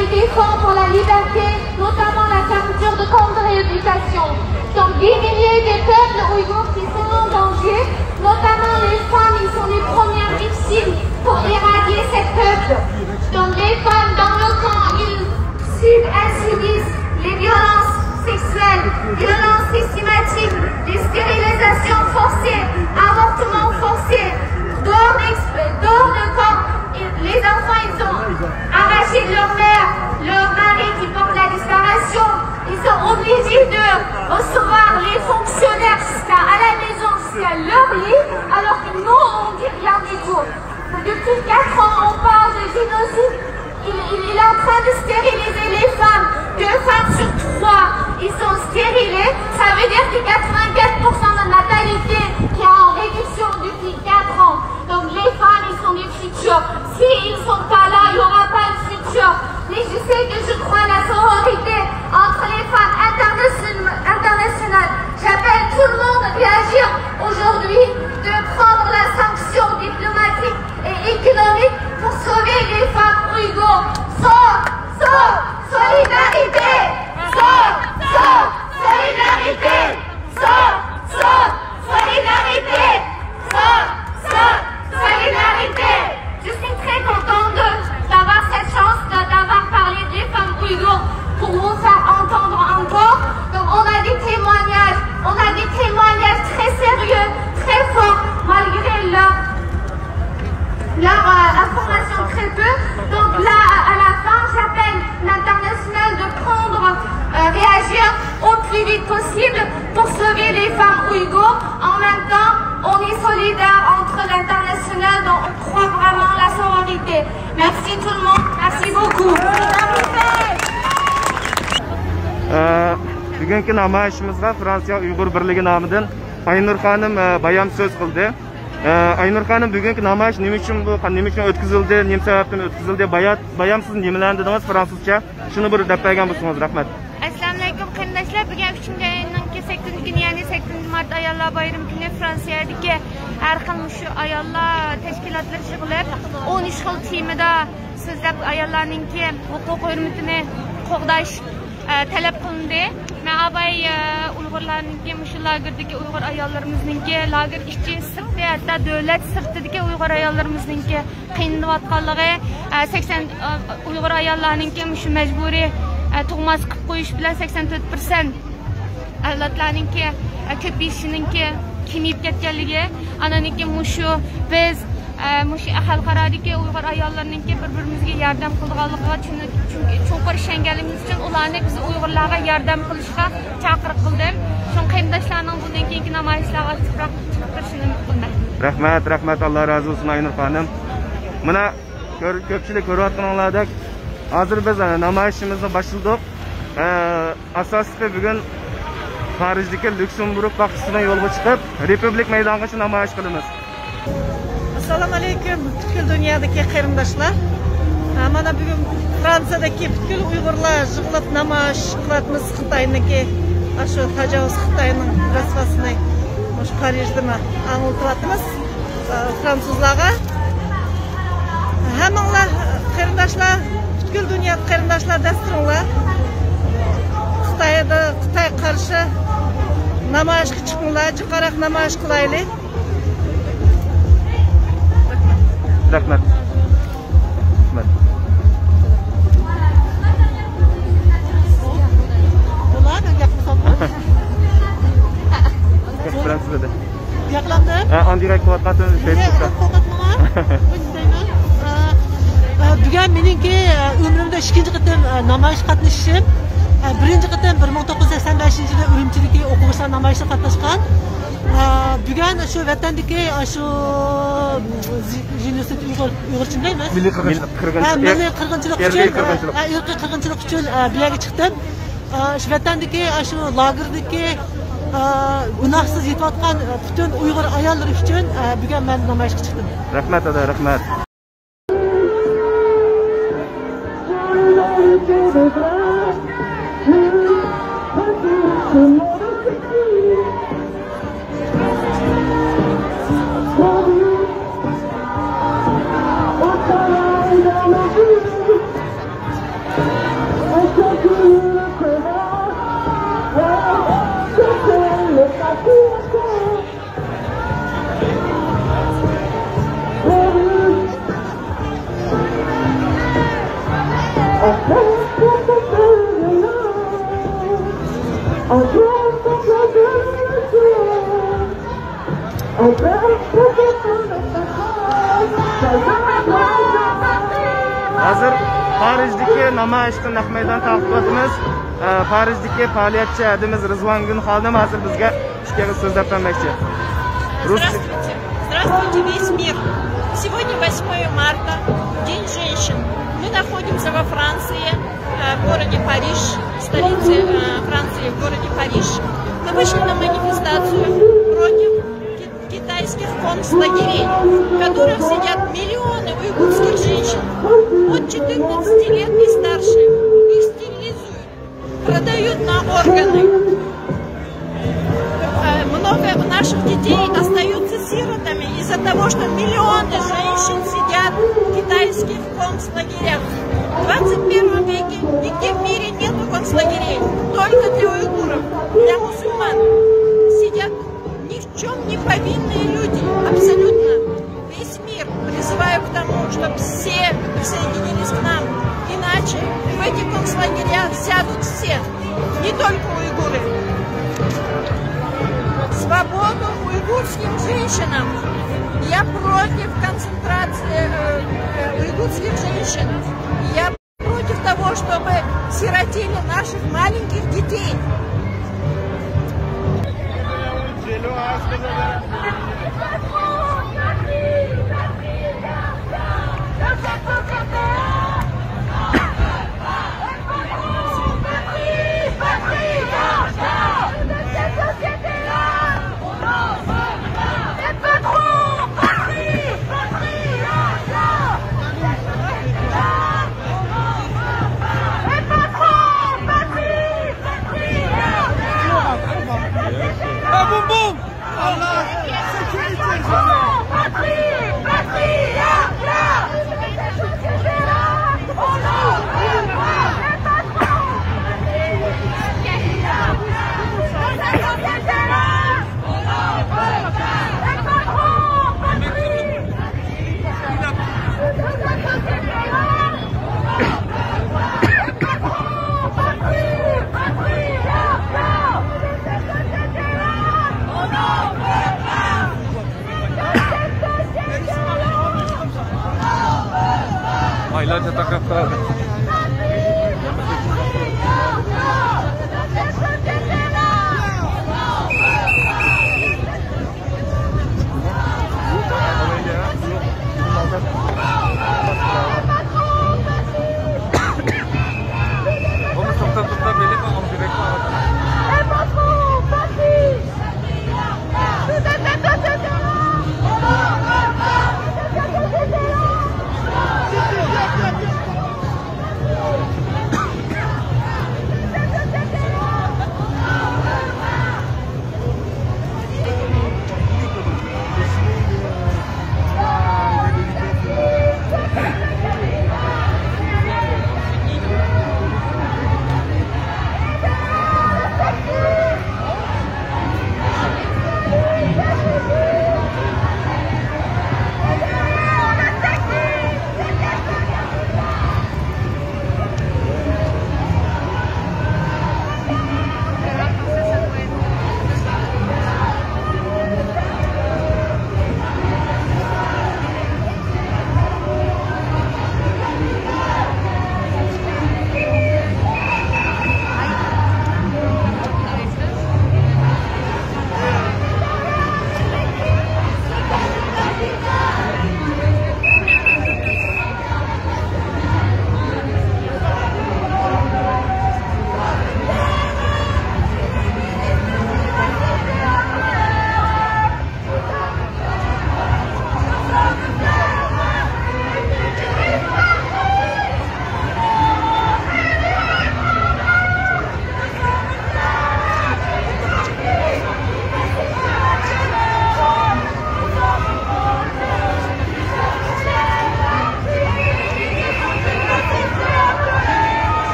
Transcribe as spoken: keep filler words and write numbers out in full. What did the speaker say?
Défend pour la liberté, notamment la fermeture de camps de rééducation. Donc des milliers de peuples ouïghours qui sont en danger, notamment les femmes, ils sont les premières victimes pour éradiquer ces peuples. Donc les femmes dans le camp, ils subissent, elles subissent les violences sexuelles, violences systématiques, les stérilisations forcées, avortements forcés, dehors d'ex-, dehors de camp. Et les enfants, ils ont arraché leur mère, leur mari qui porte la disparition. Ils sont obligés de recevoir les fonctionnaires jusqu'à, à la maison, jusqu'à leur lit, alors que nous, on dit rien du tout. Depuis quatre ans, on parle de génocide. Il, il, il est en train de stériliser les femmes. Deux femmes sur trois, ils sont stérilés. Ça veut dire que quatre-vingt-quatre pour cent de natalité qui est en réduction depuis quatre ans. Donc les femmes, ils sont des futurs. S'ils ne sont pas là, il n'y aura pas de futur. Mais je sais que je crois la sororité entre les femmes internation-, internationales. J'appelle tout le monde à réagir aujourd'hui, de prendre la sanction diplomatique et économique pour sauver les femmes ouïghours. Sans, sans solidarité, sans, sans solidarité, sans, sans solidarité, sans, sans solidarité. Je suis très contente de, d'avoir cette chance de, d'avoir parlé des femmes ouïghours pour vous faire entendre encore. Donc on a des témoignages, on a des témoignages très sérieux, très forts, malgré leur, leur, euh, information très peu. Donc là, à la fin, j'appelle l'international de prendre, euh, réagir au plus vite possible pour sauver les femmes ouïghours. En même temps, on est solidaires entre l'international, donc on croit vraiment en la sororité. Merci tout le monde, merci beaucoup. ئە، بۈگۈنكى نامايىشىمىزغا فرانسىيە ئۇيغۇر بىرلىكى نامىدىن ئاينۇر خانىم، ئە، بايام سۆز قىلدى. ئە، ئاينۇر خانىم، بۈگۈنكى نامايىش نېمە ئۈچۈن بۇ، نېمە ئۈچۈن ئۆتكۈزۈلدى، نېمە سەۋەبتىن ئۆتكۈزۈلدى؟ بايا-، بايام سىز نېمىلەرنى دېدىڭىز فرانسۇزچە؟ شۇنى بىر دەپ بەرگەن بولسىڭىز، رەھمەت. ئەسسالامۇئەلەيكۇم قېرىنداشلار، بۈگۈن ئۈچىنچى ئاينىڭكى سەككىزىنچى كۈنى، يەنى سەككىزىنچى مارت ئاياللار بايرىمى كۈنى فرانسىيەدىكى ھەر خىل مۇشۇ ئاياللار تەشكىلاتلىرى يىغىلىپ، ئون ئۈچ خىل تېمىدا سۆزلەپ، ئاياللارنىڭكى ھوقۇق ھۆرمىتىنى قوغداش، ئە، تەلەپ قىلىندى. مەن ئاباي، ئە، ئۇيغۇرلارنىڭكى، مۇشۇ لاگېردىكى ئۇيغۇر ئاياللىرىمىزنىڭكى، لاگېر ئىچى، سىرتى، ھەتتا دۆلەت سىرتىدىكى ئۇيغۇر ئاياللىرىمىزنىڭكى قىينىلىۋاتقانلىقى، ئە، سەكسەن، ئە، ئۇيغۇر ئاياللارنىڭكى مۇشۇ مەجبۇرىي، ئە، تۇغماس قىلىپ قويۇش بىلەن سەكسەن تۆت پىرسەنت ئەۋلادلارنىڭكى، ئە، كۆپىيىشىنىڭكى كېمىيىپ كەتكەنلىكى، ئانىڭكى مۇشۇ بىز، ئە، مۇشۇ خەلقئارادىكى ئۇيغۇر ئاياللىرىنىڭكى بىر-بىرىمىزگە ياردەم قىلىدىغانلىقىغا چۈن-، چۈنكى چوڭقۇر ئىشەنگەنلىكىمىز ئۈچۈن ئۇلارنى بىز ئۇيغۇرلارغا ياردەم قىلىشقا چاقىرىق قىلدىم. شۇڭا قېرىنداشلارنىڭ بۇندىن كېيىنكى نامايىشلارغا ئاكتىپراق چىقىپ تۇرۇشىنى ئۈمىد قىلىمەن. رەھمەت، رەھمەت، ئاللا رازى بولسۇن ئاينۇر خانىم. مانا كۆر-، كۆپچىلىك كۆرۈۋاتقىنىڭلاردەك، ھازىر بىز، ئە، نامايىشىمىزنى باشلىدۇق. ئە، ئاساسلىقى بۈگۈن پارىژدىكى ليۇكسېمبۇرگ باغچىسىدىن يولغا چىقىپ، رېپۇبلىك مەيدانغىچە نامايىش قىلىمىز. ئەسسالامۇ ئەلەيكۇم، پۈتكۈل دۇنيادىكى قېرىنداشلار. ھە، مانا بۈگۈن فرانسىيەدىكى پۈتكۈل ئۇيغۇرلار يىغىلىپ نامايىش قىلىۋاتىمىز. خىتاينىڭكى ئاشۇ تاجاۋۇز، خىتاينىڭ رەسۋاسىنى مۇشۇ پارىژدىمۇ ئاڭلىتىۋاتىمىز. ئە، فرانسۇزلارغا. ھەممىڭلار قېرىنداشلار، پۈتكۈل دۇنيا قېرىنداشلار دەستۇرۇڭلار. خىتايدا، خىتاي قارشى نامايىشقا چىقىڭلار، جىقراق نامايىش قىلايلى. رەھمەت. رەھمەت. بۇلار گەپ قىلسام. گەپ قىلامسىز دېدى. ياقلاندى. ھە، ئان دىرېكت قىلىۋاتقانسىز، فېيسبۇكتا. قوقاتمىغان. بۈگۈن مېنىڭكى، ئە، ئۆمرۈمدە ئىككىنچى قېتىم، ئە، نامايىشقا قاتنىشىشىم. ئە، بىرىنچى قېتىم بىر مىڭ توققۇز يۈز سەكسەن بەشىنچى يىلى ئۈرۈمچىدىكى ئوقۇغۇچىلار نامايىشىغا قاتناشقان. ئە، بۈگۈن شۇ ۋەتەندىكى، ئە، شۇ جېنوسىد ئۇيغۇر، ئۇيغۇرچە نېمە؟ مىللىي قىرغىنچىلىق. ھە، مىللىي قىرغىنچىلىق ئۈچۈن، ئىرقىي قىرغىنچىلىق. ھە، ئىرقىي قىرغىنچىلىق ئۈچۈن، ئە، بۇ يەرگە چىقتىم. ئە، شۇ ۋەتەندىكى، ئە، شۇ لاگېردىكى، ئە، گۇناھسىز يېتىۋاتقان، ئە، پۈتۈن ئۇيغۇر ئاياللىرى ئۈچۈن، ئە، بۈگۈن مەن نامايىشقا چىقتىم. رەھمەت، ئادا، رەھمەت. ھازىر پارىژدىكى نامايىشقا نەق مەيدان تارقىتىۋاتىمىز. ئە، پارىژدىكى پائالىيەتچى ھەدىمىز رىزۋانگۈل خانىم ھازىر بىزگە ئىككى ئېغىز سۆزلەپ بەرمەكچى. رۇس- Здравствуйте. Здравствуйте, весь мир! Сегодня восьмое марта, День женщин. Мы находимся во Франции, э, в городе Париж, столице, э, Франции, в городе Париж. Мы вышли на манифестацию против ки- китайских концлагерей, в которых сидят миллионы уйгурских женщин от четырнадцати лет и старше. Их стерилизуют, продают на органы. Э, много наших детей остаются сиротами из-за того, что миллионы женщин сидят в китайских концлагерях. В двадцать первом веке нигде в мире нету концлагерей, только для уйгуров, для мусульман. Сидят ни в чем не повинные люди, абсолютно. Весь мир призываю к тому, чтобы все присоединились к нам, иначе в эти концлагеря сядут все, не только уйгуры. Свободу уйгурским женщинам! Я против концентрации, э, э, уйгурских женщин. Я против того, чтобы сиротили наших маленьких детей. ئايلانچە تاقاپ تۇرىدۇ.